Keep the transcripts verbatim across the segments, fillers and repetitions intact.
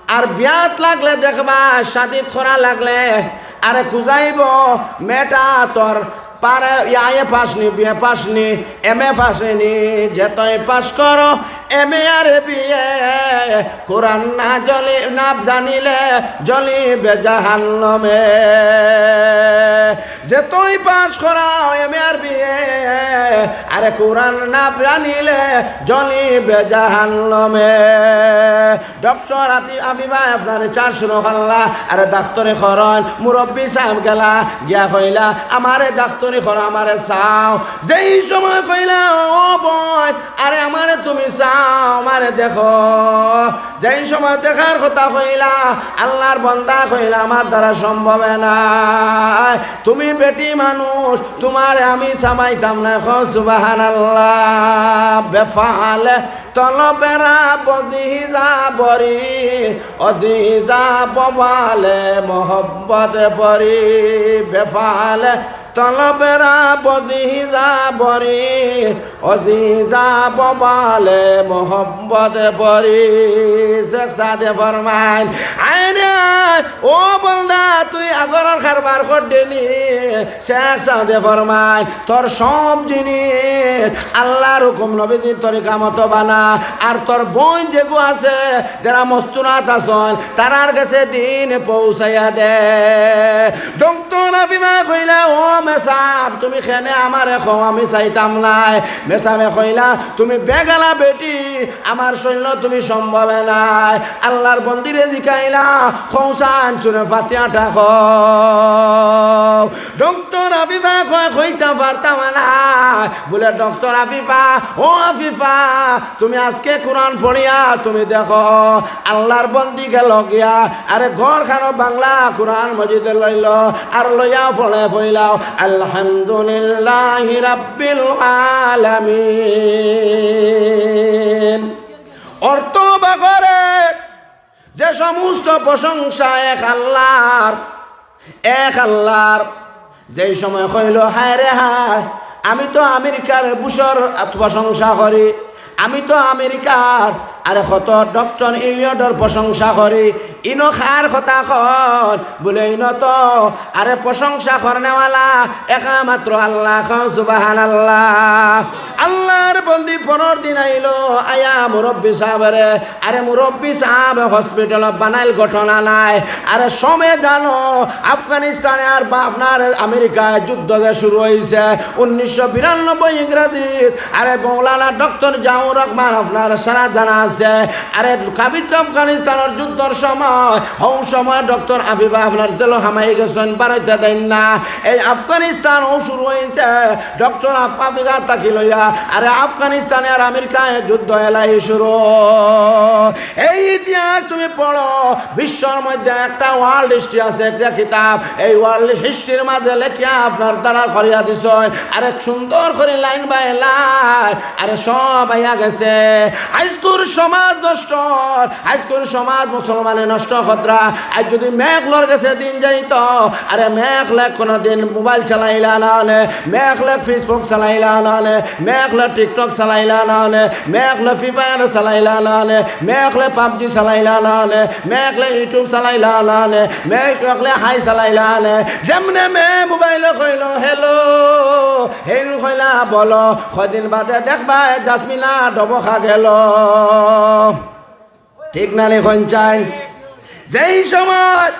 আর বিয়াত লাগলে দেখবা, শাদিত করা লাগলে, আরে খুজাইবো, মেয়েটা তোর পারে, ইয়া, এ পাস নি, বিএ পাস নি, এমএ পাস নি, যেতই পাস করো, এমএ আর বিএ, কোরআন না জলি-, না জানিলে জ্বলিবে জাহান্নামে। যেতই পাস করাও এমএ আর বিএ, আরে কোরআন না জানিলে জ্বলিবে জাহান্নামে। ডক্টর আতি-, আফিফা আপনারে চার শুরু করলা, আরে ডাক্তরি করইন, মুরব্বি সাব গেলা, গিয়া কইলা, "আমারে ডাক্তরি করো, আমারে চাও।" যেই সময় কইলা, "ও বইন, আরে আমারে তুমি চাও, আমারে দেখো।" যেই সময় দেখার কথা কইলা, আল্লার বন্দা কইলা, "আমার দ্বারা সম্ভব নায়, তুমি বেটি মানুষ, তুমারে আমি চাবাইতাম না।" কও সুবহানাল্লাহ। বেফালে তলবেরা বজিজা বরি, অজিজা ববালে মোহব্বত বরি। বেফালে তলবেরা বজিজা বরি, অজিজা ববালে মোহব্বত বরি। শেখ সাদে ফরমাইন, আয় রে আয়, ও বন্দা, তুই আগরর কারবার কররে নি। শেখ সাদে ফরমাইন, তোর সব জিনিস আল্লার হুকুম নবীজির তরিকা মতো বানা, আর তোর বইন যেগু আছে, যেরা মস্তুরাত আছইন, তারার গেছে দিন পৌঁছাইয়া দে। ডক্টর আফিফা কইলা, "ও মেসাব, তুমি কেনে আমারে কও, আমি চাইতাম নায়।" মেসাবে কইলা, "তুমি বেগানা বেটি, আমার সৈন্য তুমি সম্ভবে নায়।" আল্লার বন্দিরে জিকাইলা, "কও চাইন সুরে ফাতিহাটা কও।" ডক্টর আফিফা কয়, "কইতাম পারতাম না।" বুলে, "ডক্টর আফিফা, ও আফিফা, তুমি আজকে কোরআন পড়িয়া তুমি দেখো।" আল্লার বন্দি গেল গিয়া, আরে ঘরখানো বাংলা কোরআন মজিদ লইল, আর লইয়া পড়ে কইলাও, "আলহামদুলিল্লাহি রাব্বিল আলামিন।" অর্থ বাগরে যে সমস্ত প্রশংসা এক আল্লার, এক আল্লার। যেই সময় কইল, "হায় রে হায়, আমি তো আমেরিকার বুশর প্রশংসা করি, আমি তো আমেরিকার আরে কত ডক্টর ইলিয়টর প্রশংসা করি, ইনো কার কথা কন?" বুলে, "ইনো তো আরে প্রশংসা করনেওয়ালা একমাত্র আল্লাহ।" কও সুবহানাল্লাহ। আল্লার বন্দি পরর দিন আইল, আয়া মুরব্বি সাবরে, আরে মুরব্বি সাব হসপিটাল বানাইল, ঘটনা নাই। আরে সময় জানো, আফগানিস্তানে আর বা-, আপনার আমেরিকায় যুদ্ধ যে শুরু অইছে উনিশশো বিরানব্বই ইংরাজিত, আরে মৌলানা ডক্টর জিয়াউর রহমান আপনার সারা জানা আছে। আরে কাবিত আফগানিস্তানর যুদ্ধর সময়, হউ সময় ডক্টর আফিফা আপনার জেলো হামাই গেছইন, বারইতা দেইন না। এই আফগানিস্তান হউ শুরু অইছে, ডক্টর আফ-, আফিফা থাকি লইয়া, আরে আফগানিস্তানে আর আমেরিকায় যুদ্ধ এলাই শুরু। এই ইতিহাস তুমি পড়ো, বিশ্বর মধ্যে একটা ওয়ার্ল্ড হিস্ট্রি আছে, একটা কিতাব, এই ওয়ার্ল্ড হিস্ট্রির মাঝে লেখিয়া আপনার দাঁড়া করিয়া দিছইন। আরে সুন্দর করি লাইন বাই লাইন, আরে সব আইয়া গেছে। আইজকুর সমাজ নষ্ট, আইজকুর সমাজ মুসলমানে নষ্ট কররা। আইজ যদি মেঘলর গেছে দিন যাইতো, আরে মেঘলে কোনোদিন মোবাইল চালাইলা না অনে, মেঘলে Facebook চালাইলা না অনে, মেঘলে TikTok চালাইলা না অনে, মেঘলে Free Fire চালাইলা না অনে, মেঘলে PUBG চালাইলা না অনে, মেঘলে YouTube চালাইলা না অনে, মেঘলে হাই চালাইলা অনে। যেমনে মে মোবাইলে কইল, "Hello", হেইন কইলা, "বলো", কয়দিন বাদে দেখবা, এ জাসমিনা ডবখা গেল। ঠিক না নি, কইন চাইন? যেই সময়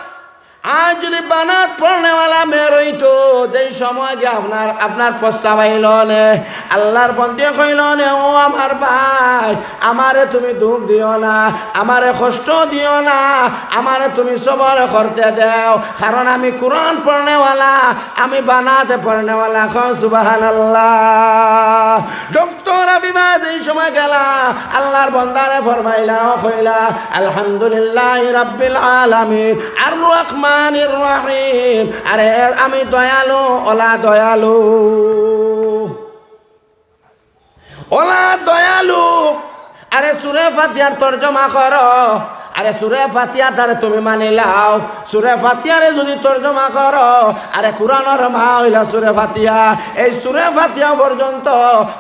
আজ যদি বানাত পড়নেওয়ালা মেয়ে রইতো, যেই সময় গিয়া আপনার, আপনার প্রস্তাব আইল নে, আল্লার বন্দিয়ে কইল নে, "ও আমার ভাই, আমারে তুমি দুখ দিও না, আমারে কষ্ট দিও না, আমারে তুমি সবর করতে দেও, কারণ আমি কোরআন পড়নেওয়ালা, আমি বানাতে পড়নেওয়ালা।" কও সুবহানাল্লাহ। ডক্টর আফিফা যেই সময় গেলা, আল্লার বন্দারে ফরমাইলা, ও কইলা, "আলহামদুলিল্লাহি রাব্বিল আলামিন, আর রহমানির রহিম।" আরে আমি দয়ালু, অলা দয়ালু, অলা দয়ালু। আরে সুরে ফাতিহার তর্জমা করো, আরে সুরে ফাতিহা তারে তুমি মানিলাও, সুরে ফাতিহারে যদি তর্জমা করো, আরে কোরআনর মা অইলা সুরে ফাতিহা। এই সুরে ফাতিহা পর্যন্ত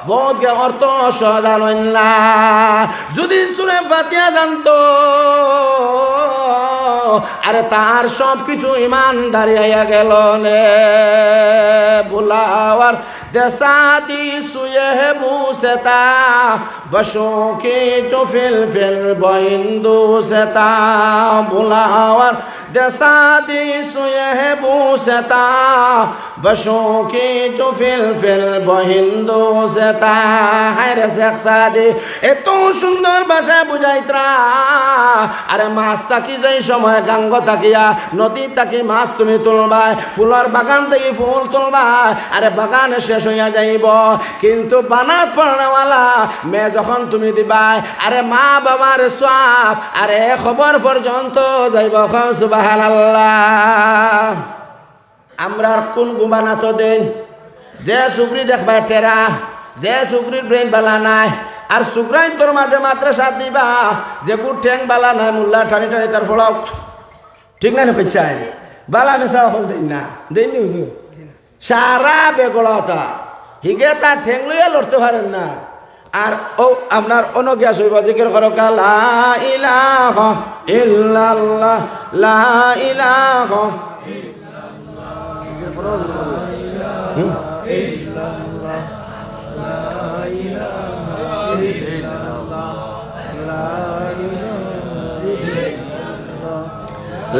বউতগে অর্থ সহজা লইন না। যদি সুরে ফাতিহা জানতো, আরে তার সব কিছু ইমানদারি আইয়া গেল নে। বুলাওয়ার দেশাদি সুয়ে বুসেতা, বশোকে জো ফিল ফিল বহিন্দু সেতা। বুলাওয়ার দেশাদি সুয়ে বুসেতা, বশোকে জো ফিল ফিল বহিন্দু সেতা। হায় রে শেখ সাদি, এত সুন্দর ভাষায় বুঝাইতরা। আরে মাছ থাকি যেই সময় গাঙ্গ থাকিয়া, নদী থাকি মাছ তুমি তুলবায়, ফুলর বাগান থাকি ফুল তুলবায়, আরে বাগানে শেষ হইয়া যাইব। কিন্তু বানাত পড়নেওয়ালা মেয়ে যখন তুমি দিবায়, আরে মা বাবার সওয়াব, আরে কবর পর্যন্ত যাইব। কও সুবহানাল্লাহ। আমরার কুন গু বানাতো দেইন? যে সুগরি দেখবায় টেরা, যে সুগরির ব্রেইন বালা নাই, আর সুগরাইন্তর মাঝে মাদ্রাসা দিবা, যেগুর ঠেং বালা নাই, মুল্লা টানি টানি তার ফড়ক। ঠিক না, না কইছাইন? বালা মেসা অকল দেইন না, দেইন নি হুজুর? সারা বেগড়াতা, হিগে তার ঠেং লইয়া লড়তে পারেন না। আর ও আপনার অনগিয়া সইবা জিকির করো, কা লা ইলাহা ইল্লাল্লাহ, লা ইলাহা। হুম?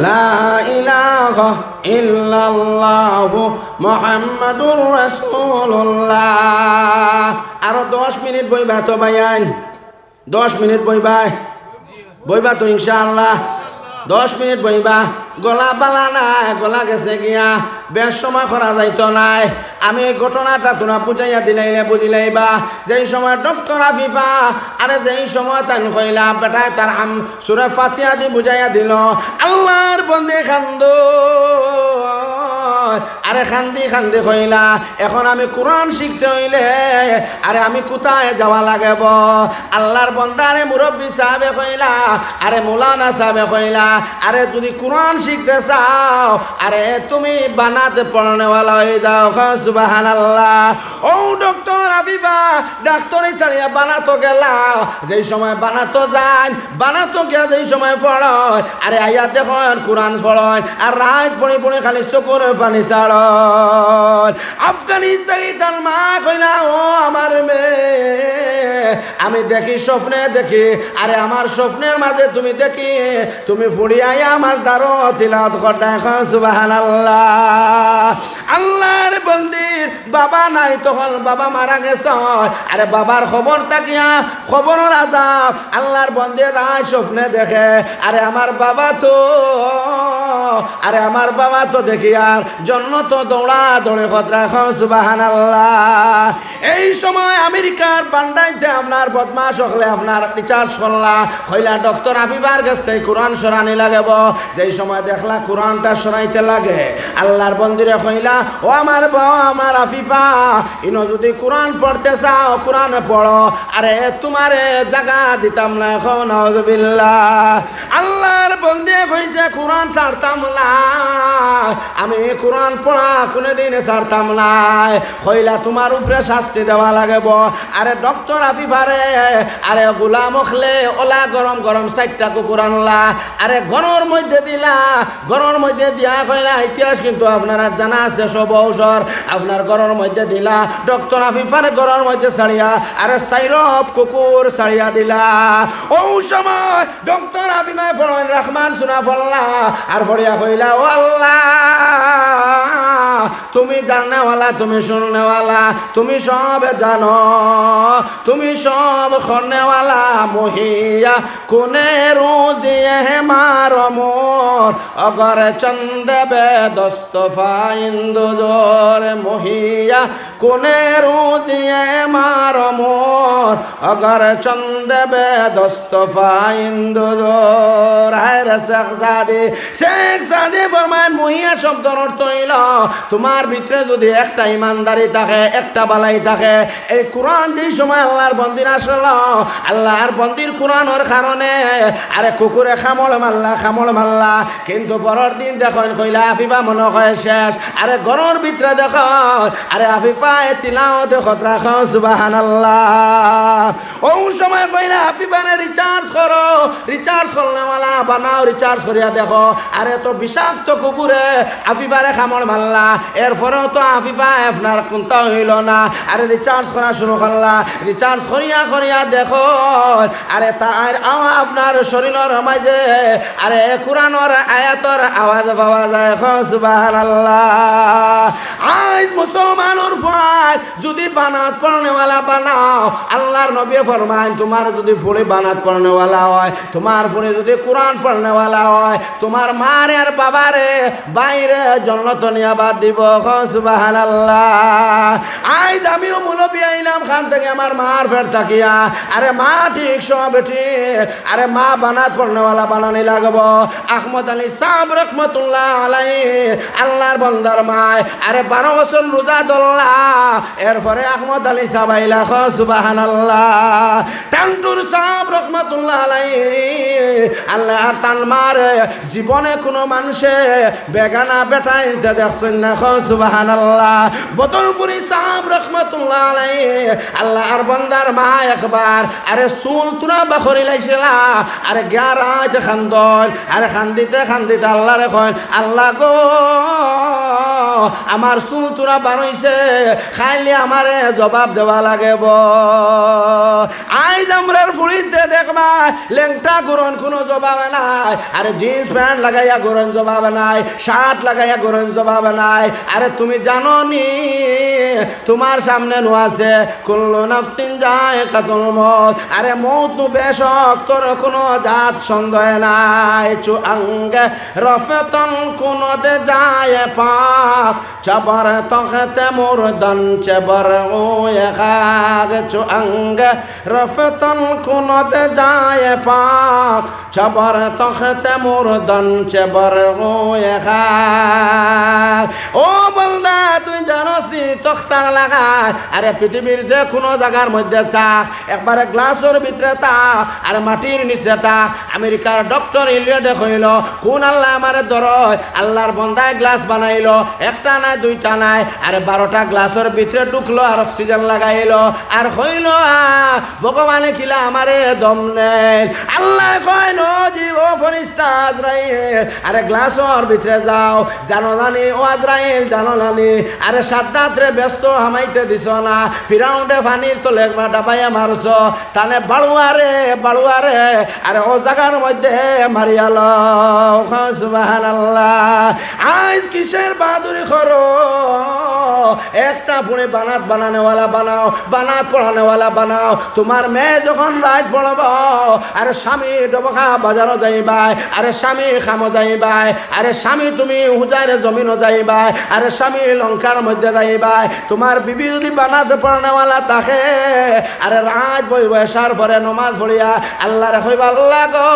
লা ইলাহা ইল্লাল্লাহু মুহাম্মাদুর রাসূলুল্লাহ। আরো দশ মিনিট বইবা তো ভাইয়াইন, দশ মিনিট বইবা, বইবা তো ইনশাআল্লাহ। দশ মিনিট বইবা। গলা বালা নাই, গলা গেছে গিয়া, বেশ সময় করা যাইতো নায়। আমি এই ঘটনাটা তোরা বুঝাইয়া দিলাইলে বুঝিলাইবা। যেই সময় ডক্টর আফিফা, আরে যেই সময় তাইন কইলা, বেটায় তার আম-, সূরা ফাতিহা দি বুঝাইয়া দিল, আল্লাহর বন্দি কান্দো, আরে কান্দি কান্দি কইলা, এখন আমি কোরআন শিখতে হইলে, আরে আমি কোথায় যাওয়া লাগব? আল্লাহর বন্দারে মুরব্বি সাহেবে কইলা, আরে মৌলানা সাহেবে কইলা, আরে যদি কোরআন শিখতে চাও, আরে তুমি বানাত পড়নেওয়ালা হয়ে যাও। কও সুবহানাল্লাহ। ও ডক্টর আফিফা, ডাক্তারি ছাড়িয়া বানাতো গেলা, যেই সময় বানাতো যাইন, বানাতো গিয়া যেই সময় পড়ইন, আরে আইয়া দেখইন কোরআন পড়ইন, আর রাইত পড়ি পড়ি খালি চকুর পানি ছাড়ইন। আফগানিস্তানি তার মা কইলা, ও আমার মেয়ে, আমি দেখি স্বপ্নে দেখি, আরে আমার স্বপ্নের মাঝে তুমি দেখি, তুমি ফুড়ি আইয়া আমার দারো তিলাওয়াত করতায়। কও সুবহানাল্লাহ। আল্লাহর বন্দির বাবা নাই, তখন বাবা মারা গেছে। আরে বাবার খবর থাকিয়া, খবরর আজাব, আল্লাহর বন্দে রাইত স্বপ্নে দেখে, আরে আমার বাবা তো, আরে আমার বাবা তো দেখি আর জন্নতো দৌড়া দৌড়ি কররা। কও সুবহানাল্লাহ। এই সময় আমেরিকার বান্ডাইতে আপনার বদমাশ অকলে আপনার রিসার্চ করলা, কইলা ডক্টর আফিফার গেছ থাকি কোরআন সরানি লাগব। যেই সময় দেখলা কোরআনটা সরাইতে লাগে, আল্লাহর বন্দিরে কইলা, ও আমার বাবা, আমার আফিফা, ইনো যদি কোরআন পড়তে চাও, কোরআনে পড়ো, আরে তুমারে জাগা দিতাম না। কও নাউজুবিল্লাহ। আল্লাহর বন্দে কইছে, কোরআন ছাড়তাম না, আমি কোরআন পড়া কোনোদিন ছাড়তাম না। কইলা, তুমার উপরে শাস্তি দেওয়া লাগব। আরে ডক্টর আফিফারে, আরে গোলাম অকলে ওলা গরম গরম চাইরটা কুকুর আনলা, আরে ঘরর মধ্যে দিলা, ঘরর মধ্যে দিয়া কইলা, ইতিহাস কিন্তু আপনারার জানা আছে, সব ঔষর আপনার ঘরর মধ্যে দিলা, ডক্টর আফিফারে ঘরর মধ্যে ছাড়িয়া, আরে চাইরোফ কুকুর ছাড়িয়া দিলা। ও সময় ডক্টর আফিফায় পড়ইন রহমান সুরা পড়লা, আর পড়িয়া কইলা, ও আল্লাহ, তুমি জাননেওয়ালা, তুমি শুননেওয়ালা, তুমি সব জানো, তুমি সব করনেওয়ালা। মহিয়া কুনে রুজিয়ে মার মোর, অগর চন্দ বে দস্ত ফাইন্দ জোর। মহিয়া কুনে রুজিয়ে মার মোর, অগর চন্দ বে দস্ত ফাইন্দ জোর। হায় রে শেখ সাদি, শেখ সাদি ফরমাইন, মহিয়া শব্দর অর্থ অইল তুমার ভিতরে যুদি একটা ইমানদারি থাকে, একটা বালাই থাকে, এই কুরআন যেই সময় আল্লার বন্দির আসলো, আল্লার বন্দির কুরআনর কারণে আরে কুকুরে কামড় মারলা, কামড় মারলা, কিন্তু পরর দিন দেখইন কইলা আফিফা মনো কয় শেষ। আরে ঘরর ভিতরে দেখইন, আরে আফিফায় তিলাওয়াত করতরা, কও সুবহানাল্লাহ। অউ সময় কইলা আফিফারে recharge করো, recharge করনেওয়ালা বানাও, recharge করিয়া দেখো। আরে তো বিষাক্ত কুকুরে আফিফারে কামড় মারলা, এরপরেও তো আফিফায় আপনার কুন্তা অইলো না। আরে recharge করা শুরু করলা, recharge করিয়া করিয়া দেখো, আরে তার আওয়া-, আপনার শরীরর মাঝে আরে কুরআনর আয়াতর আওয়াজ পাওয়া যায়। কও সুবহানাল্লাহ। আইজ মুসলমানর পুয়ায় যুদি বানাত পড়নেওয়ালা বানাও, আল্লার নবীয়ে ফরমাইন, তুমার যুদি ফুড়ি বানাত পড়নেওয়ালা অয়, তুমার ফুড়ি যুদি কুরআন পড়নেওয়ালা অয়, তুমার মারে আর বাবারে, ভাইরে জন্নতো নিয়া বাদ দিবো। কও সুবহানাল্লাহ। আইজ আমিও মৌলবি আইলাম খান থাকি আমার মার পেট থাকিয়া। আরে মা ঠিক সব ঠিক, আরে মা বানাত পড়নেওয়ালা বানানি লাগবো। আহমদ আলী সাব রহমতুল্লাহ আলাইহি, আল্লার বন্দার মায়, আরে বারো বছর রোজা ধরলা, এরপরে আহমদ আলী সাব আইলা, কও সুবহানাল্লাহ। টান্টুর সাব রহমতুল্লাহ আলাইহি, আল্লার তান মারে জীবনে কুনু মানষে বেগানা বেটাইন্তে দেখছইন না, কও সুবহানাল্লাহ। বদরপুরি সাব রহমতুল্লাহ আলাইহি, আল্লার বন্দার মা একবার আরে চুল তুরা বাখরি লাইছিলা, আরে গিয়া রাইত কান্দইন, আরে কান্দিতে কান্দিতে আল্লারে কইন, আল্লা গো, আমার চুল তুরা বারইছে, কাইলে আমারে জবাব দেওয়া লাগবো। আইজ আমরার ফুড়িন্তে দেখবায়, লেংটা ঘুরইন কুনু জবাব নাই, আরে jeans pant লাগাইয়া ঘুরইন জবাব নাই, shirt লাগাইয়া ঘুরইন জবাব নাই। আরে তুমি জানো নি, তুমার সামনে নু আছে, কুল্লু নাফসিন যায়কাতুল মউত। আরে মউত নু বেশক তোর কুনু জাত সন্দেহ নাই। چو انگ رفتن کند جای پاک، چه بر تخت مردن چه بر روی خاک. چو انگ رفتن کند جای پاک، چه بر تخت مردن چه بر روی خاک. ও বন্দা, তুই জানোস নি তখতার লাখান, আরে পৃথিবীর যে কুনু জাগার মধ্যে থাক, একবারে গ্লাসর ভিতরে থাক, আরে মাটির নিচে থাক, আমেরিকার ডক্টর ইলিয়টে কইলো, কুন আল্লায় আমারে ধরইন? আল্লার বন্দায় গ্লাস বানাইলো, একটা নায়, দুইটা নায়, আরে বারোটা গ্লাসর ভিতরে ঢুকলো আর oxygen লাগাইলো, আর কইলো, আ, ভগবানে কিলা আমারে দম নেইন। আল্লায় কইন, ও জি, ও ফিরিস্তা আজরাইল, আরে গ্লাসর ভিতরে যাও, জানো জানি, ও আজরাইল, জানো জানি, আরে সাদ্দাতরে বেহেস্তো হামাইতে দিছো না, ফিরাউনরে পানির তলে একবার ডাবাইয়া মারছো, তানে বাড়ুয়ারে, বাড়ুয়ারে, আরে ও জাগার মধ্যে মারিয়া লও। কও সুবহানাল্লাহ। আইজ কিসের বাহাদুরি করো? একটা ফুড়ি বানাত বানানেওয়ালা বানাও, বানাত পড়ানেওয়ালা বানাও। তুমার মেয়ে যখন রাইত পড়বো, আরে স্বামী ডবকা বাজারো যাইবায়, আরে স্বামী কামো যাইবায়, আরে স্বামী তুমি হুজাইরে জমিনো যাইবায়, আরে স্বামী লঙ্কার মধ্যে যাইবায়। তুমার বিবি যুদি বানাত পড়ানেওয়ালা থাকে, আরে রাইত বইবো এশার পরে নমাজ পড়িয়া আল্লারে কইবা, আল্লা গো,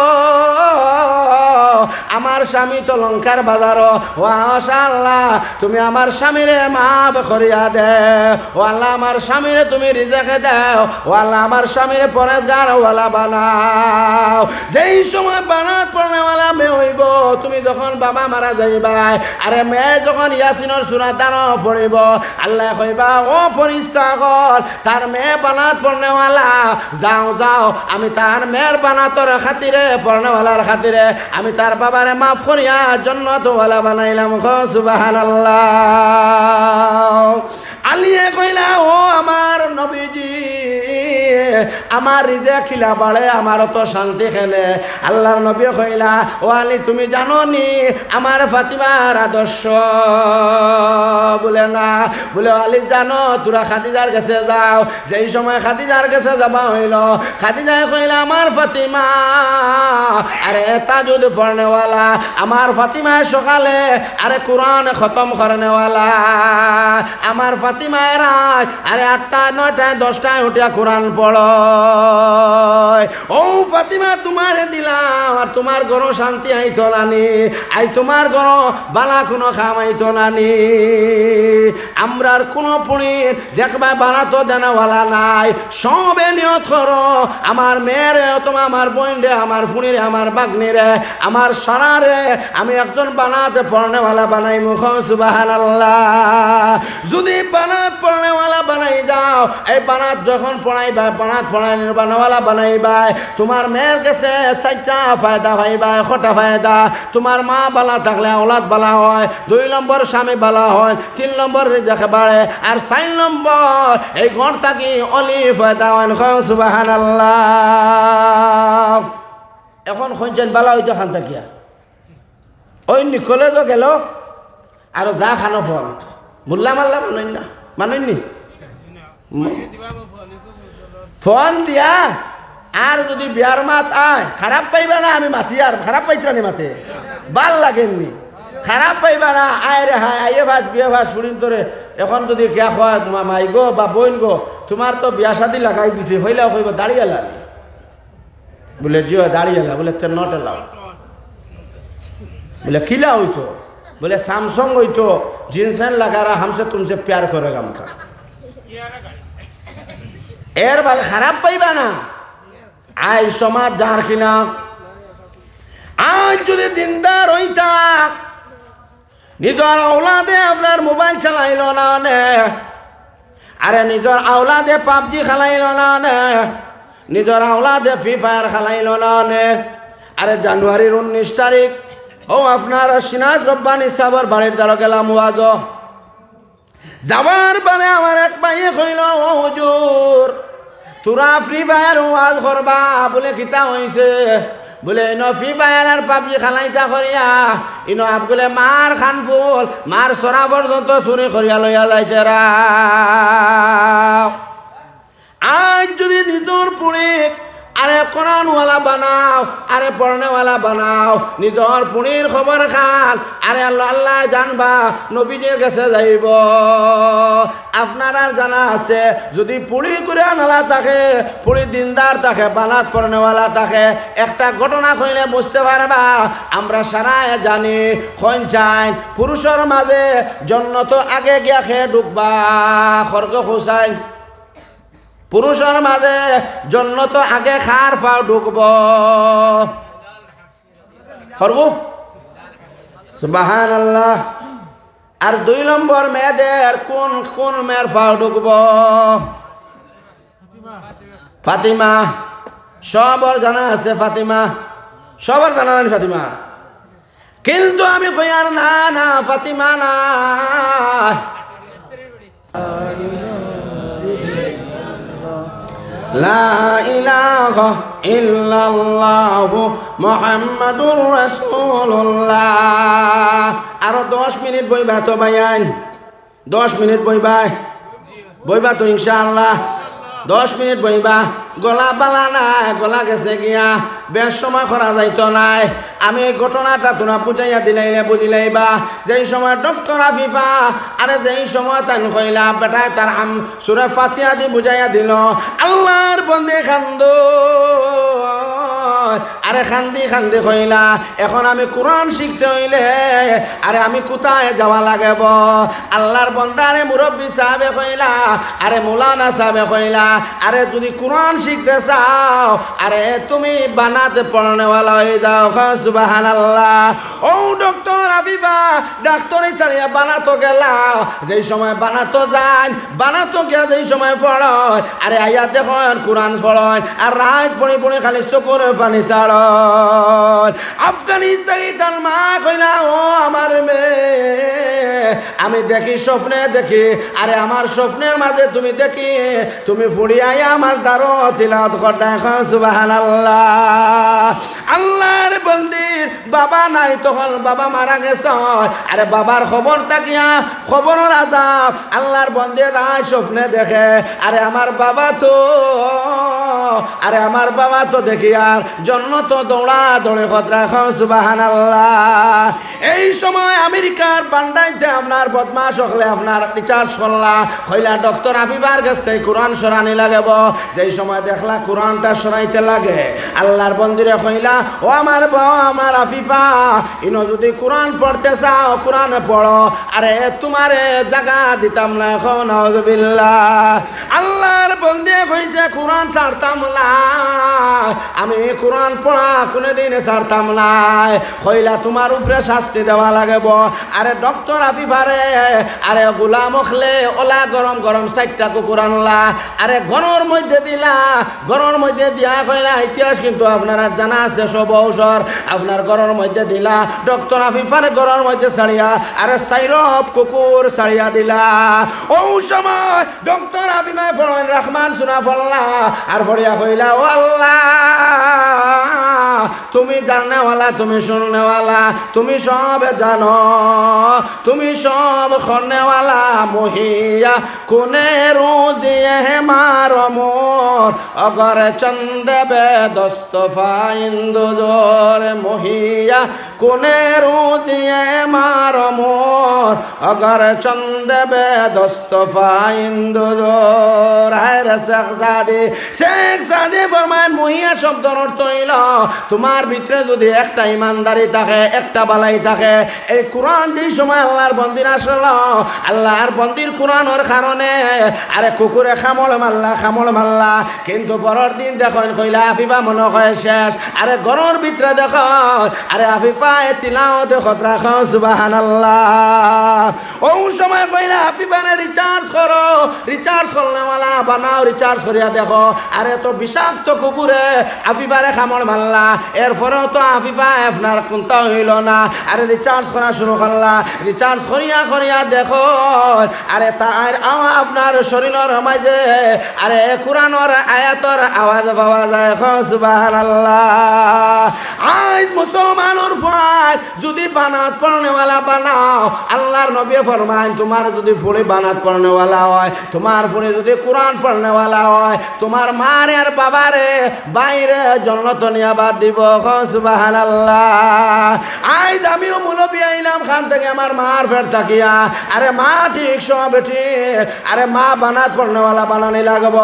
আমার স্বামী তো লঙ্কার বাজারো, ও আশা আল্লা, তুমি আমার স্বামীরে মাফ করিয়া দেও। ও আল্লা, আমার স্বামীরে তুমি রিজেক দেও। ও আল্লা, আমার স্বামীরে পরেজগারওয়ালা বানাও। যেই সময় বানাত পড়ানেওয়ালা মেয়ে অইবো, তুমি যখন বাবা মারা যাইবায়, আরে মেয়ে যখন ইয়াসিনর সুরাত আরো পড়িবো, আল্লায় কইবা, ও ফিরিস্তা অকল, তার মেয়ে বানাত পড়ানেওয়ালা, যাও, যাও, আমি তার মেয়ের বানাতর খাতিরে, পড়ানেওয়ালার খাতিরে, আমি তার বাবারে মাফ করিয়া জন্নতওয়ালা বানাইলাম। কও সুবহানাল্লাহ। আলিয়ে কইলা, ও আমার নবীজি, আমার রিজেক কিলা বাড়ে, আমার অত শান্তি কেনে? আল্লার নবী কইলা, ও আলী, তুমি জানো নি আমার ফাতিমার আদর্শ? বুলে, না। বুলে, ও আলী, জানো, তুরা খাদিজার গেছে যাও। যেই সময় খাদিজার গেছে যাবা অইলো, খাদিজায় কইলা, আমার ফাতিমা, আরে তাহাজ্জুদ পড়নেওয়ালা, আমার ফাতিমায় সকালে আরে কুরআন খতম করনেওয়ালা, আমার ফাতিমা ফাতিমায় রাইত আরে আটটায়, নয়টায়, দশটায় উঠিয়া কোরআন পড়য়। ও ফাতিমা, তুমারে দিলাম, আর তুমার ঘরো শান্তি আইতো না নি? আইজ তুমার ঘরো বালা কুনু কাম আইতো না নি? আমরার কুনু পুড়ির দেখবায় বানাতো দেনাওয়ালা নাই। সবে নিয়ত করো, আমার মেয়েরে অথবা আমার বইনরে, আমার ফুড়িরে, আমার বাগনিরে, আমার সারারে আমি একজন বানাত পড়নেওয়ালা বানাইমু। কও সুবহানাল্লাহ। যুদি বানাত পড়নেওয়ালা বানাই যাও, এই বানাত যখন পড়াইবায়, বানাত পড়াইনেওয়ালা বানাইবায়, তুমার মেয়ের গেছে চাইরটা ফায়দা পাইবায়। কটা ফায়দা? তুমার মা বালা থাকলে আওলাদ বালা অয়, দুই নম্বর স্বামী বালা অয়, তিন নম্বর রিজিক বাড়ে, আর চাইর নম্বর এই ঘর থাকি অলি পয়দা অইন। কও সুবহানাল্লাহ। এখন কইন চাইন বালা অইতো কান থাকিয়া। অইন নি কলেজো গেল, আরো যা খানো ফোন। মোল্লা মাল্লা মানইন না, মানইন নি? ফোন দিয়া আর যুদি বিয়ার মাত আয়, খারাপ পাইবা না, আমি মাতি আর খারাপ পাইতরা নি মাতে, বালা লাগের নি, খারাপ পাইবা না। আয় রে হায়, আইয়ে ফাস, বিয়ে ফাস, ফুড়িন তোরে। এখন যুদি কিয়া কয়, মা-, মাই গো বা বইন গো, তুমার তো বিয়া শাদি লাগাই দিছে, অইলেও কইবা দাড়িআলা নি। বুলে, "জি অয়, দাড়িআলা।" বুলে, "তে not allowed।" বুলে, "কিলা অইতো?" বুলে, "Samsung অইতো, জিন্স প্যান্ট লাগারা হামসে তুমসে প্যার করেগা মুকা।" এর বাদে খারাপ পাইবা না। আইজ সমাজ যার কিনা, আইজ যুদি দিনদার অইতা, নিজর আওলাদে আপনার মোবাইল চালাইলো না নে, আরে নিজর আওলাদে PUBG খেলাইলো না নে, নিজর আওলাদে Free Fire খেলাইলো না নে। আরে জানুয়ারির উনিশ তারিখ, ও আপনার সিনাত রব্বানী সাবর বাড়ির দ্বারো গেলাম ওয়াজো। যাওয়ার বাদে আমার এক ভাইয়ে কইলো, "ও হুজুর, তোরা Free Fire ওয়াজ করবা?" বুলে, "কিতা অইছে?" বুলে, "ইনো Free Fire আর PUBG খেলাইতা করিয়া, ইনো আবগুলে মার কানফুল, মার ছড়া পর্যন্ত চুরি করিয়া লইয়া যাইতেরা।" আইজ যুদি নিজর ফুড়িক আরে কোরআনওয়ালা বানাও, আরে পড়নেওয়ালা বানাও, নিজর ফুড়ির খবর খান, আরে আল্লাহ, আল্লায় জানবা, নবীজির গেছে যাইবো। আপনারার জানা আছে, যুদি ফুড়ি কুরআনওয়ালা থাকে, ফুড়ি দিনদার থাকে, বানাত পড়নেওয়ালা থাকে, একটা ঘটনা কইলে বুঝতে পারবা। আমরা সারায় জানি, কইন চাইন, পুরুষর মাঝে জন্নত আগে গিয়া কে ঢুকবা, খরগ হুসাইন। পুরুষর মাঝে জন্নত আগে কার পাও ঢুকবো? খরগ? সুবহানাল্লাহ। আর দুই নম্বর মেয়েদের কোন, কোন মেয়ের পাও ঢুকবো? ফাতিমা। সবর জানা আছে ফাতিমা। সবর জানা নাই ফাতিমা? কিন্তু আমি কইয়ার না, না, ফাতিমা না। লা ইলাহা ইল্লাল্লাহু মুহাম্মাদুর রাসূলুল্লাহ। আরো দশ মিনিট বইবা তো ভাইয়াইন, দশ মিনিট বইবা, বইবা তো ইনশাআল্লাহ, দশ মিনিট বইবা। গলা বালা নায়, গলা গেছে গিয়া, বেশ সময় করা যাইতো নায়। আমি এই ঘটনাটা তুমরা বুঝাইয়া দিলাইলে বুঝিলাইবা। যেই সময় ডক্টর আফিফা, আরে যেই সময় তাইন কইলা, বেটায় তার আম-, সুরা ফাতিহা দি বুঝাইয়া দিল, আল্লাহর বন্দে কান্দো, আরে কান্দি কান্দি কইলা, এখন আমি কোরআন শিখতে অইলে, আরে আমি কোথায় যাওয়া লাগবো? আল্লাহর বন্দারে মুরব্বী সাহেবে কইলা, আরে মৌলানা সাহেবে কইলা, আরে যুদি কোরআন শিখতে চাও, আরে তুমি বানাত পড়নেওয়ালা অই যাও। কও সুবহানাল্লাহ। ও ডক্টর আফিফা, ডাক্তারি ছাড়িয়া বানাতো গেলা, যেই সময় বানাতো যাইন, বানাতো গিয়া যেই সময় পড়ইন, আরে আইয়া দেখইন কোরআন পড়ইন, আর রাইত পড়ি পড়ি খালি চকুর পানি ছাড়ইন। আফগানিস্তানি তার মা কইলা, "ও আমার মেয়ে, আমি দেখি, স্বপ্নে দেখি, আরে আমার স্বপ্নের মাঝে তুমি দেখি, তুমি ফুড়ি আইয়া আমার দ্বারো তিলাওয়াত করতায়।" কও সুবহানাল্লাহ। আল্লাহর বন্দির বাবা নাই, তখন বাবা মারা গেছে। আরে বাবার খবর থাকিয়া, খবরর আজাব, আল্লাহর বন্দে রাইত স্বপ্নে দেখে, আরে আমার বাবা তো আরে আমার বাবা তো দেখি আর জন্নতো দৌড়াদৌড়ি কররা, কও সুবহানাল্লাহ। এই সময় আমেরিকার বান্দাইতে আপনার বদমাশ অকলে আপনার research করলা, কইলা ডক্টর আফিফার গেছ থাকি কোরআন সরানি লাগবো। যেই সময় দেখলা কোরআনটা সরাইতে লাগে, আল্লার বন্দিরে কইলা, "ও আমার বাবা, আমার আফিফা, ইনো যুদি কোরআন পড়তে চাও, কোরআন পড়ো, আরে তুমারে জাগা দিতাম না।" কও নাউজুবিল্লাহ। আল্লার বন্দিয়ে কইছে, "কোরআন ছাড়তাম না, আমি কোরআন পড়া কুনুদিন ছাড়তাম না।" কইলা, "তুমার উপরে শাস্তি দেওয়া লাগবো।" আরে ডক্টর আফিফারে, আরে গুলাম অকলে অলা গরম গরম চাইরটা কুকুর আনলা, আরে ঘরর মধ্যে দিলা, ঘরর মধ্যে দিয়া কইলা, ইতিহাস কিন্তু আপনারার জানা আছে, সব অবসর আপনার ঘরর মধ্যে দিলা, ডক্টর আফিফারে ঘরর মধ্যে ছাড়িয়া, আরে চাইরোফ কুকুর ছাড়িয়া দিলা। অউ সময় ডক্টর আফিফায় পড়ইন রহমান সুরা পড়লা, আর পড়িয়া কইলা, "ও আল্লাহ, তুমি জাননেওয়ালা, তুমি শুননেওয়ালা, তুমি সব জানো, তুমি সব করনেওয়ালা, মহিয়া কুনে রুজিয়ে মার মোর, অগর চন্দ বে দস্ত ফাইন্দ জোর, মহিয়া কুনে রুজিয়ে মার মোর, অগর চন্দ বে দস্ত ফাইন্দ জোর।" হায় রে শেখ সাদি, শেখ সাদি ফরমাইন, মহিয়া শব্দর অর্থ অইলো, তুমার ভিতরে যুদি একটা ইমানদারি থাকে, একটা বালাই থাকে, এই কোরআন যেই সময় আল্লার বন্দির আসলো, আল্লার বন্দির কোরআনর কারণে, আরে কুকুরে কামড় মারলা, কামড় মারলা, কিন্তু পরর দিন দেখইন কইলা আফিফা মনো কয় শেষ, আরে ঘরর ভিতরে দেখইন, আরে আফিফায় তিলাওত কররা, কও সুবহানাল্লাহ। অউ সময় কইলা, "আফিফারে research করো, research করনেওয়ালা বানাও, research করিয়া দেখো।" আরে তো বিষাক্ত কুকুরে আফিফারে কামড় মারলা, এরপরেও তো আফিফা আপনার কুন্তা অইলো না। আরে research করা শুরু করলা, research করিয়া করিয়া দেখো, আরে তার আও-, আপনার শরীলর মাঝে আরে কোরআনর আয়াতর আওয়াজ পাওয়া যায়। কও সুবহানাল্লাহ। আইজ মুসলমানর পুয়ায় যুদি বানাত পড়নেওয়ালা বানাও, আল্লার নবীয়ে ফরমাইন, তুমার যুদি ফুড়ি বানাত পড়নেওয়ালা অয়, তুমার ফুড়ি যুদি কোরআন পড়নেওয়ালা অয়, তুমার মারে আর বাবারে বাইরে জন্নতো নিয়া বাদ দিবো। কও সুবহানাল্লাহ। আইজ আমিও মৌলবি আইলাম খান থাকি আমার মার পেট থাকিয়া, আরে মা ঠিক সব ঠিক, আরে মা বানাত পড়নেওয়ালা বানানি লাগবো।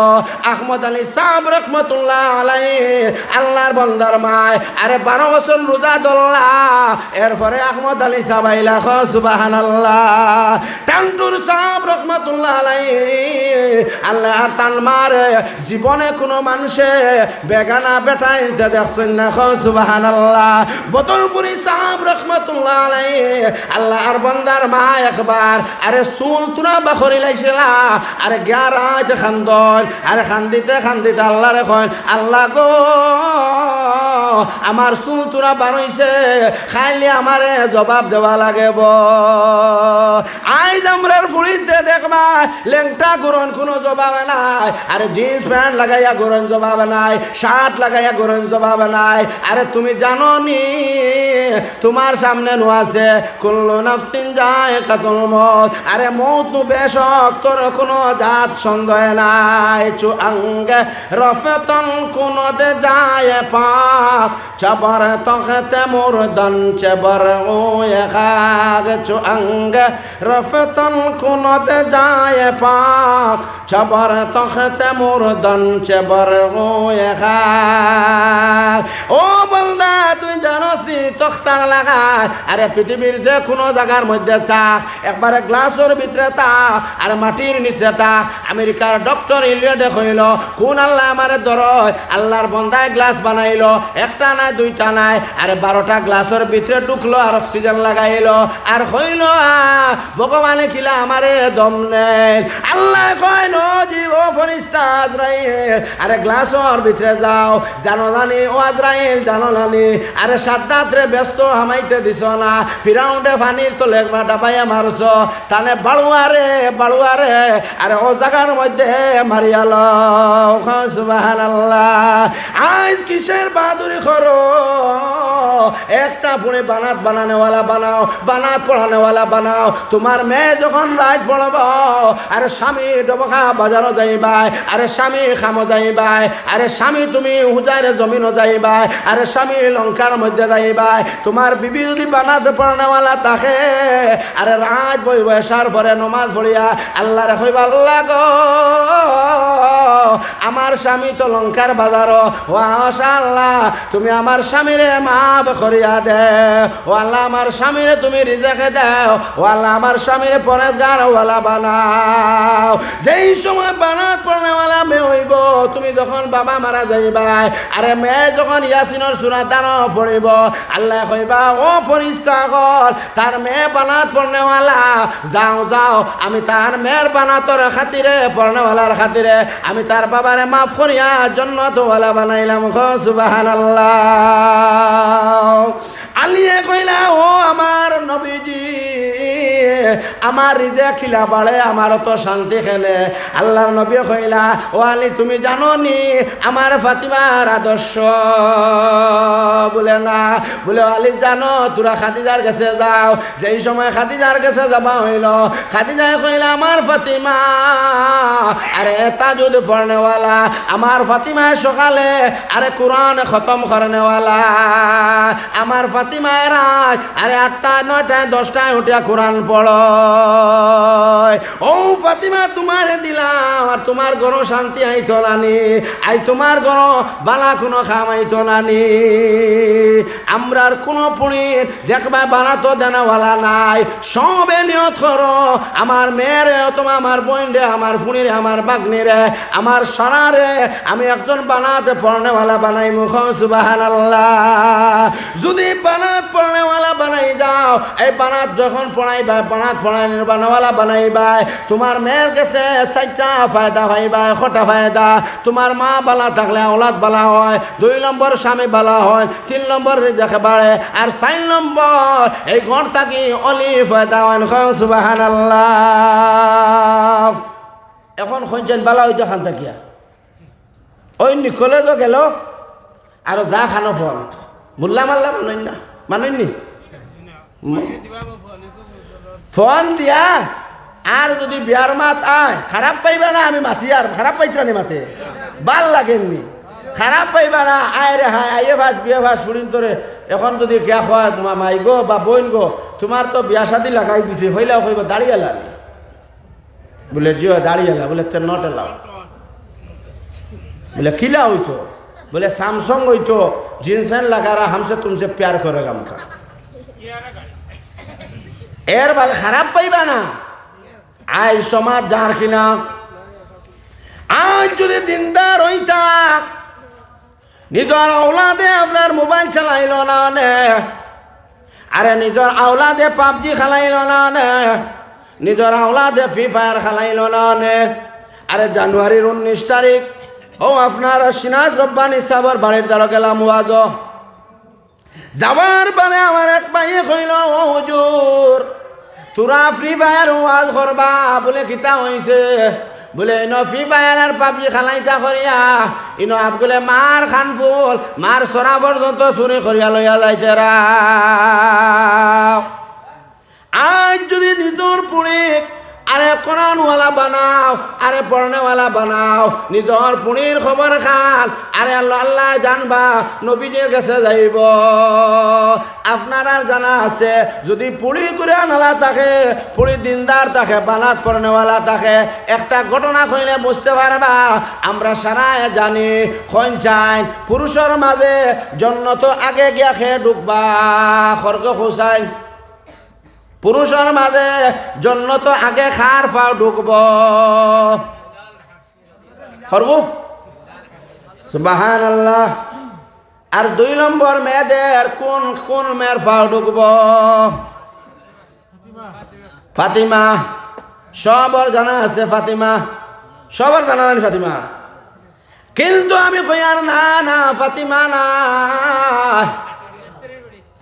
আহমদ আলী সাব রহমতুল্লাহ আলাইহি, আল্লার বন্দার মায়, আরে বারো বছর রোজা ধরলা, এরপরে আহমদ আলী সাব আইলা, কও সুবহানাল্লাহ। টান্টুর সাব রহমতুল্লাহ আলাইহি, আল্লার তান মারে জীবনে কুনু মানষে বেগানা বেটাইন্তে দেখছইন না, কও সুবহানাল্লাহ। বদরপুরি সাব রহমতুল্লাহ আলাইহি, আল্লার বন্দার মা একবার আরে চুল তুরা বাখরি লাইছিলা, আরে গিয়া রাইত কান্দইন, আরে কান্দিতে কান্দিতে আল্লারে কইন, "আল্লা গো, আমার চুল তুরা বারইছে, কাইলে আমারে জবাব দেওয়া লাগবো।" আইজ আমরার ফুড়িন্তে দেখবায়, লেংটা ঘুরইন কুনু জবাব নাই, আরে jeans pant লাগাইয়া ঘুরইন জবাব নাই, shirt লাগাইয়া ঘুরইন জবাব নাই। আরে তুমি জানো নি, তুমার সামনে নু আছে, "কুল্লু নাফসিন যায়কাতুল মউত।" আরে মউত নু বেশক তোর কুনু জাত সন্দেহ নাই। চু আঙ্গে রফতন কুনু দে যায় পাক, চবর তখতে মুর্দন চবর ওয়ে খাক। চু আঙ্গে রফতন কুনু দে যায় পাক, চবর তখতে মুর্দন চবর ওয়ে খাক। ও বন্দা, তুই জানোস নি তখতার লাগায়? আরে পৃথিবীর যে কুনু জাগার মধ্যে চাক, একবারে গ্লাসর ভিতরে থাক, আরে মাটির নিচে থাক। আমেরিকার ডক্টর ইলিয়টে কইলো, "কুন আল্লায় আমারে ধরইন?" আল্লার বন্দায় গ্লাস বানাইলো, একটা নায়, দুইটা নায়, আরে বারোটা গ্লাসর ভিতরে ঢুকলো আর oxygen লাগাইলো, আর কইলো, "আ, ভগবানে কিলা আমারে দম নেইন।" আল্লায় কইন, "ও জি, ও ফিরিস্তা আজরাইল, আরে গ্লাসর ভিতরে যাও, জানো জানি, ও আজরাইল, জানো জানি, আরে সাদ্দাতরে বেহেস্তো হামাইতে দিছো না, ফিরাউনরে পানির তলে একবার ডাবাইয়া মারছো।" তানে বাড়ুয়ারে, বাড়ুয়ারে, আরে ও জাগার মধ্যে মারিয়া লও। কও সুবহানাল্লাহ। আইজ কিসের বাহাদুরি করো? একটা ফুড়ি বানাত বানানেওয়ালা বানাও, বানাত পড়ানেওয়ালা বানাও। তুমার মেয়ে যখন রাইত পড়বো, আরে স্বামী ডবকা বাজারো যাইবায়, আরে স্বামী কামো যাইবায়, যাইবায়, আরে স্বামী তুমি হুজাইরে জমিনো যাইবায়, আরে স্বামী লঙ্কার মধ্যে যাইবায়। তুমার বিবি যুদি বানাত পড়নেওয়ালা থাকে, আরে রাইত বইবো এশার পরে নমাজ পড়িয়া আল্লারে কইবা, "আল্লা গো, আমার স্বামী তো লঙ্কার বাজারো, ও আশা আল্লা, তুমি আমার স্বামীরে মাফ করিয়া দেও। ও আল্লা, আমার স্বামীরে তুমি রিজেক দেও। ও আল্লা, আমার স্বামীরে পরেজগারওয়ালা বানাও।" যেই সময় বানাত পড়নেওয়ালা মেয়ে অইবো, তুমি যখন বাবা মারা যাইবায়, আরে মেয়ে যখন ইয়াসিনর সুরা তারও পড়িবো, আল্লায় কইবা, "ও ফিরিস্তা অকল, তার মেয়ে বানাত পড়নেওয়ালা, যাও, যাও, আমি তার মেয়ের বানাতর খাতিরে, পড়নেওয়ালার খাতিরে আমি তার বাবারে মাফ করিয়া জন্নতওয়ালা বানাইলাম।" কও সুবহানাল্লাহ। আলিয়ে কইলা, "ও আমার নবীজি, আমার রিজেক কিলা বাড়ে, আমার অত শান্তি কেনে?" আল্লার নবী কইলা, "ও আলী, তুমি জানো নি আমার ফাতিমার আদর্শ?" বুলে, "না।" বুলে, "ও আলী, জানো, তুরা খাদিজার গেছে যাও।" যেই সময় খাদিজার গেছে যাবা অইলো, খাদিজায় কইলা, "আমার ফাতিমা, আরে তাহাজ্জুদ পড়নেওয়ালা, আমার ফাতিমায় সকালে, আরে কুরআন খতম করনেওয়ালা, আমার ফাতিমায় রাইত, আরে আটটায়, নয়টায়, দশটায় উঠিয়া কুরআন পড়ে। ও ফাতিমা, তুমারে দিলাম, আর তুমার ঘরো শান্তি আইতো না নি, আইজ তুমার ঘরো বালা কুনু কাম আইতো না নি।" আমরার কুনু পুড়ির দেখবায় বানাতো দেনেওয়ালা নাই। সবে নিয়ত করো, আমার মেয়েরে অথবা আমার বইনরে, আমার ফুড়িরে, আমার বাগনিরে, আমার সারারে আমি একজন বানাত পড়নেওয়ালা বানাইমু। কও সুবহানাল্লাহ। যুদি বানাত পড়নেওয়ালা বানাই যাও, এই বানাত যখন পড়াইবায়, বানাত পড়াইনেওয়ালা বানাইবায়, তুমার মেয়ের গেছে চাইরটা ফায়দা পাইবায়। কটা ফায়দা? তুমার মা বালা থাকলে আওলাদ বালা অয়, দুই নম্বর স্বামী বালা অয়, তিন নম্বর রিজেক বাড়ে, আর চাইর নম্বর এই ঘর থাকি অলি পয়দা অইন। কও সুবহানাল্লাহ। এখন কইন চাইন বালা অইতো খান থাকিয়া। অইন নি কলেজো গেলো, আরো যা খানো ফোন। মুল্লা মাল্লা মানইন না, মানইন নি? ফোন দিয়া আর যুদি বিয়ার মাত আয়, খারাপ পাইবা না, আমি মাতি আর খারাপ পাইতরা নি মাতে, বালা লাগের নি, খারাপ পাইবা না। আয় রে হায়, আইএ পাস, বিএ পাস, ফুড়িন্তরে এখন যুদি কিয়া কয়, "মা-, মাই গো বা বইন গো, তুমার তো বিয়া শাদি লাগাই দিছে," অইলেও কইবা, "দাড়িআলা নি?" বুলে, "জি অয়, দাড়িআলা।" বুলে, "তে not allowed।" বুলে, "কিলা অইতো?" বুলে, "Samsung অইতো, জিন্স প্যান্ট লাগা রা হামসে তুমসে প্যার করেগা উনকা।" এর বাদে খারাপ পাইবা না। আইজ সমাজ যার কিনা, আইজ যুদি দিনদার অইতা, নিজর আওলাদে আপনার মোবাইল চালাইলো না নে, আরে নিজর আওলাদে PUBG খেলাইলো না নে, নিজর আওলাদে Free Fire খেলাইলো না নে, আরে জানুয়ারির উনিশ তারিখ, ও আপনার সিরাজ রব্বানী সাবর বাড়ির দ্বারো গেলাম ওয়াজো। যাওয়ার বাদে আমার এক ভাইয়ে কইলো, "ও হুজুর, তুরা Free Fire ওয়াজ করবা?" বুলে, "কিতা অইছে?" বুলে, "ইনো Free Fire আর PUBG খেলাইতা করিয়া, ইনো আবগুলে মার খানফুল, মার সরা পর্যন্ত চুরি করিয়া লইয়া যাইতেরা।" আইজ যুদি নিজর ফুড়িক আরে কোরআনওয়ালা বানাও, আরে পড়নেওয়ালা বানাও, নিজর ফুড়ির খবর খান, আরে আল্লাহ, আল্লায় জানবা, নবীজির গেছে যাইবো। আপনারার জানা আছে, যুদি ফুড়ি কুরআনওয়ালা থাকে, ফুড়ি দিনদার থাকে, বানাত পড়নেওয়ালা থাকে, একটা ঘটনা কইলে বুঝতে পারবা। আমরা সারায় জানি, কইন চাইন, পুরুষর মাঝে জন্নতো আগে গিয়া কে ঢুকবা, খরগো কও চাইন। পুরুষর মাঝে জন্নতো আগে কার পাও ঢুকবো? খরগো? সুবহানাল্লাহ। আর দুই নম্বর মেয়েদের কোন, কোন মেয়ের পাও ঢুকবো? ফাতিমা। সবর জানা আছে ফাতিমা। সবর জানা নাই ফাতিমা? কিন্তু আমি কই, আর না, না, ফাতিমা না।